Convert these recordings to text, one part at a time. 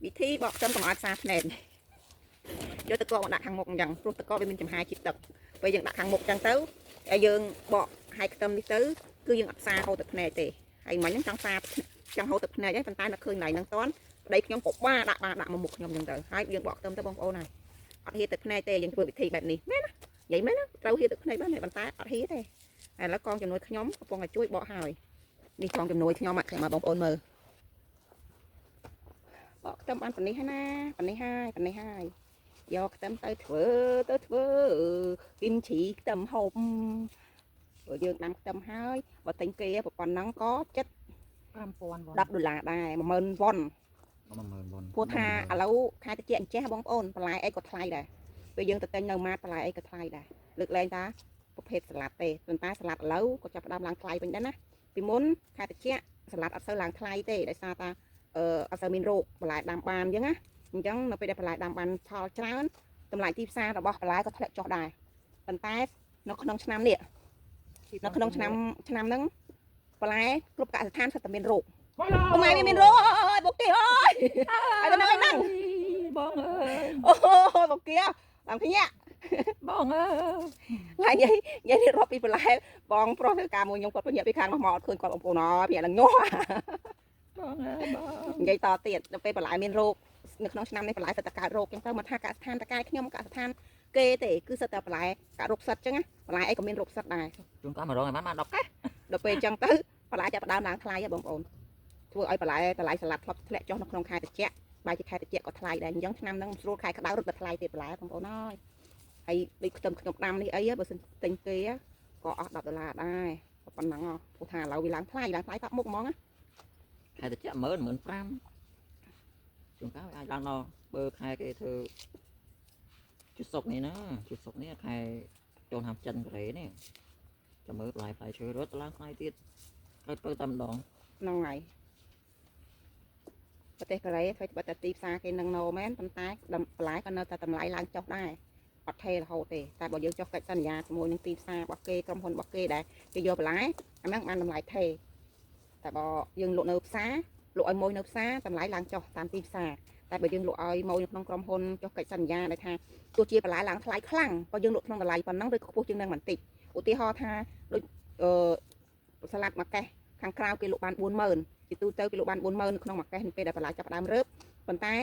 វិធីបកខ្ទឹមកុំឲ្យផ្សារភ្នែកយកទឹកកកមកដាក់ខាងមុខអញ្ចឹងព្រោះទឹកកកវាមានចំហាយជាតិទឹកពេលយើងដាក់ខាងមុខអញ្ចឹងទៅហើយយើងបកហើយខ្ទឹមនេះទៅគឺយើងអត់ផ្សារហូរទឹកភ្នែកទេហើយមិញហ្នឹងចង់ផ្សារចង់ហូរទឹកភ្នែកហើយប៉ុន្តែនៅឃើញណៃហ្នឹងតន់ប្តីខ្ញុំក៏បាដាក់បាដាក់មកមុខខ្ញុំអញ្ចឹងទៅហើយយើងបកខ្ទឹមទៅបងប្អូនហើយអត់ហៀទឹកភ្នែកទេយើងធ្វើវិធីបែបនេះមែនណានិយាយមែនណាត្រូវហៀទឹកភ្នែកបានប៉ុន្តែអត់ហៀទេហើយឥឡូវកងជំនួយខ្ញុំកំពុងតែជួយបកហើយនេះកងជំនួយខ្ញុំខ្ញុំឲ្យបងប្អូនមើល បកខ្ទឹមបានប៉ុណ្នេះហើយណាប៉ុណ្នេះហើយប៉ុណ្នេះហើយយកខ្ទឹមទៅធ្វើទៅធ្វើគីមឈីខ្ទឹមហូបព្រោះយើងដាំខ្ទឹមហើយបើទិញគេប៉ុណ្ណឹងក៏ចិត្ត 5000វ៉ុន 10ដុល្លារដែរ10000វ៉ុន 10000វ៉ុន ព្រោះថាឥឡូវខែតិចអញ្ចេះបងប្អូនបន្លែអីក៏ថ្លៃដែរពេលយើងទៅទិញនៅម៉ាតបន្លែអីក៏ថ្លៃដែរលើកលែងតាប្រភេទសាឡាត់ទេប៉ុន្តែសាឡាត់ឥឡូវក៏ចាប់ផ្ដើមឡើងថ្លៃវិញដែរណាពីមុនខែតិចសាឡាត់អត់សូវឡើងថ្លៃទេដោយសារតាអឺអត់សូវមានរោគបន្លែដាំបានអញ្ចឹងណាអញ្ចឹងនៅពេលដែលបន្លែដាំបានផលច្រើនតម្លៃទីផ្សាររបស់បន្លែក៏ធ្លាក់ចុះដែរប៉ុន្តែនៅក្នុងឆ្នាំនេះនៅក្នុងឆ្នាំឆ្នាំហ្នឹងបន្លែគ្រប់កសិដ្ឋានសុទ្ធតែមានរោគអូម៉ែវាមានរោគអើយបុកទីអើយ ហើយទៅហ្នឹង បងអើយ អូបុកគៀឡើងភ្ញាក់ បងអើយ ឡើងនិយាយនិយាយនេះរាប់ពីបន្លែបងប្រុសធ្វើការមួយខ្ញុំគាត់ភ្ញាក់ពីខាងនោះមកអត់ឃើញគាត់បងប្អូនអើយភ្ញាក់ឡើងញាស់ បងអើយបង និយាយតទៀតដល់ពេលបន្លែមានរោគនៅក្នុងឆ្នាំនេះបន្លែសិតតែកើតរោគចឹងទៅមកថាកសិដ្ឋានតកែខ្ញុំកសិដ្ឋានគេទេគឺសិតតែបន្លែកើតរោគសិតចឹងណាបន្លែអីក៏មានរោគសិតដែរ ជួនកាលមករងឲ្យបានបាន10កេះ ដល់ពេលចឹងទៅបន្លែចាប់ផ្ដើមឡើងថ្លៃហ៎បងប្អូនធ្វើឲ្យបន្លែតម្លៃសាឡាត់ធ្លាប់ធ្លាក់ចុះនៅក្នុងខែត្រជាក់បែរជាខែត្រជាក់ក៏ថ្លៃដែរអញ្ចឹងឆ្នាំហ្នឹងមិនស្រួលខែក្តៅរត់តែថ្លៃទៀតបន្លែបងប្អូនអើយហើយដូចខ្ទឹមខ្ញុំដាំនេះអីបើសិនទិញគេក៏អស់10ដុល្លារដែរប៉ុណ្ណឹងព្រោះថាឥឡូវវាឡើងថ្លៃឡើងថ្លៃប៉ាក់មុខហ្មងណា ខែតិច10000 15000ជួនកាលវាអាចឡើងដល់បើខែគេធ្វើជុសុកនេះណាជុសុកនេះខែចូលហាំចិនកូរ៉េនេះចាំមើលផ្លែផ្លែឈើរត់ឡើងថ្លៃទៀតត្រូវទៅតែម្ដង ហ្នឹងហើយប្រទេសកូរ៉េធ្វើត្បិតតែទីផ្សារគេនឹងណូមែនប៉ុន្តែបន្លែក៏នៅតែតម្លៃឡើងចុះដែរអត់ថេររហូតទេតែបើយើងចុះកិច្ចសន្យាជាមួយនឹងទីផ្សាររបស់គេក្រុមហ៊ុនរបស់គេដែលគេយកបន្លែអាហ្នឹងបានតម្លៃថេរតែបើយើងលក់នៅផ្សារលក់ឲ្យម៉ួយនៅផ្សារតម្លៃឡើងចុះតាមទីផ្សារតែបើយើងលក់ឲ្យម៉ួយនៅក្នុងក្រុមហ៊ុនចុះកិច្ចសន្យាដែលថាទោះជាបន្លែឡើងថ្លៃខ្លាំងក៏យើងលក់ក្នុងតម្លៃប៉ុណ្ណឹងឬខ្ពស់ជាងនឹងបន្តិចឧទាហរណ៍ថាដូចអឺសាឡាត់មួយកេះខាងក្រៅគេលក់បាន40000ជាទូទៅគេលក់បាន40000នៅក្នុងមួយកេះនៅពេលដែលបន្លែចាប់ផ្ដើមរើបប៉ុន្តែ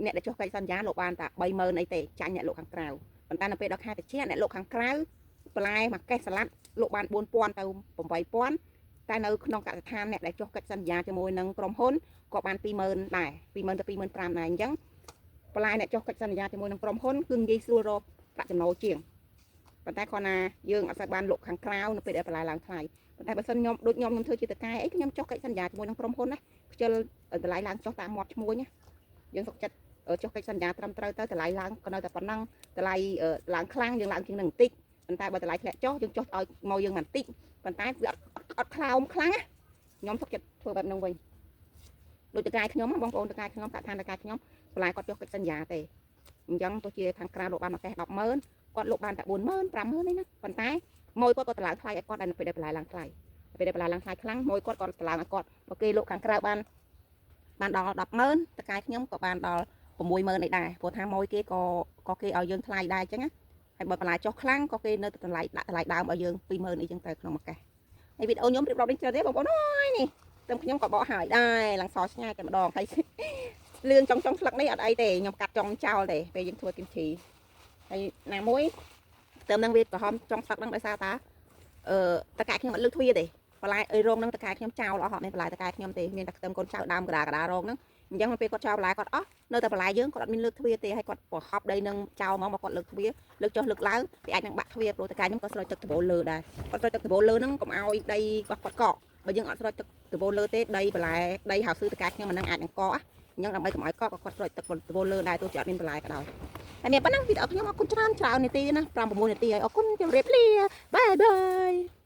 អ្នកដែលចុះកិច្ចសន្យាលក់បានតែ30000អីទេចាញ់អ្នកលក់ខាងក្រៅប៉ុន្តែនៅពេលដល់ខែត្រជាក់អ្នកលក់ខាងក្រៅបន្លែមួយកេះសាឡាត់លក់បាន4000ទៅ8000តែនៅក្នុងកសិដ្ឋានអ្នកដែលចុះកិច្ចសន្យាជាមួយនឹងក្រុមហ៊ុនក៏បាន20000ដែរ20000ទៅ25000ដែរអញ្ចឹងបន្លែអ្នកចុះកិច្ចសន្យាជាមួយនឹងក្រុមហ៊ុនគឺងាយស្រួលរកប្រាក់ចំណូលជាងប៉ុន្តែគ្រាន់ណាយើងអត់សូវបានលក់ខាងក្រៅនៅពេលដែលបន្លែឡើងថ្លៃប៉ុន្តែបើសិនខ្ញុំដូចខ្ញុំខ្ញុំធ្វើជាតកែអីខ្ញុំចុះកិច្ចសន្យាជាមួយនឹងក្រុមហ៊ុនណាខ្ជិលតម្លៃឡើងចុះតាមមាត់ឈ្មួញណាយើងសុខចិត្តចុះកិច្ចសន្យាត្រឹមត្រូវទៅតម្លៃឡើងក៏នៅតែប៉ុណ្ណឹងតម្លៃឡើងខ្លាំងយើងឡើងជាងនឹងបន្តិចប៉ុន្តែបើតម្លៃធ្លាក់ចុះយើងចុះឲ្យមកយើងបន្តិចប៉ុន្តែវាអត់អត់ខ្លោមខ្លាំងណាខ្ញុំសុខចិត្តធ្វើបែបហ្នឹងវិញដូចតកែខ្ញុំបងប្អូនតកែខ្ញុំកាក់ឋានតកែខ្ញុំបន្លែគាត់ចុះកិច្ចសន្យាទេអញ្ចឹងទោះជាខាងក្រៅលក់បានមួយកេះ100000គាត់លក់បានតែ40000 50000នេះណាប៉ុន្តែម៉ួយគាត់ក៏តម្លើងថ្លៃឲ្យគាត់ដែរនៅពេលដែលបន្លែឡើងថ្លៃពេលដែលបន្លែឡើងថ្លៃខ្លាំងម៉ួយគាត់ក៏តម្លើងឲ្យគាត់បើគេលក់ខាងក្រៅបានបានដល់100000តកែខ្ញុំក៏បានដល់60000អីដែរព្រោះថាម៉ួយគេក៏ក៏គេឲ្យយើងថ្លៃដែរអញ្ចឹងណាហើយបើបន្លែចុះខ្លាំងក៏គេនៅតែតម្លៃដាក់តម្លៃដើមឲ្យយើង20000អីចឹងទៅក្នុងមួយកេះហើយវីដេអូខ្ញុំរៀបរាប់នេះច្រើនទេបងប្អូនអើយនេះតែខ្ញុំក៏បកហើយដែរឡើងសឆ្ងាយតែម្ដងហើយលឿងចុងចុងស្លឹកនេះអត់អីទេខ្ញុំកាត់ចុងចោលទេពេលយើងធ្វើគីមឈីហើយណាមួយទៅនឹងវាក្រហមចុងស្លឹកហ្នឹងដោយសារតាអឺតកែខ្ញុំអត់លើកទ្វារទេបន្លែអីរោងហ្នឹងតកែខ្ញុំចោលអស់អត់មានបន្លែតកែខ្ញុំទេមានតែខ្ទឹមកូនចៅដើមកដាកដារោងហ្នឹងអញ្ចឹងពេលគាត់ចោលបន្លែគាត់អស់នៅតែបន្លែយើងគាត់អត់មានលើកទ្វារទេហើយគាត់ប្រហប់ដីនឹងចោលហ្មងមកគាត់លើកទ្វារលើកចុះលើកឡើងវាអាចនឹងបាក់ទ្វារព្រោះតកែខ្ញុំក៏ស្រោចទឹកដបូលលើដែរគាត់ស្រោចទឹកដបូលលើហ្នឹងកុំឲ្យដីគាត់គាត់កកបើយើងអត់ស្រោចទឹកដបូលលើទេដីបន្លែដីហៅស៊ឺតកែខ្ញុំមិននឹងអាចនឹងកកអញ្ចឹងដើម្បីកុំឲ្យកកក៏គាត់ស្រោចទឹកដបូលលើដែរទោះជាអត់មានបន្លែក៏ដោយតែមានប៉ុណ្ណឹងវីដេអូខ្ញុំអរគុណច្រើនច្រើននាទីណា5 6នាទីហើយអរគុណជម្រាបលា bye bye.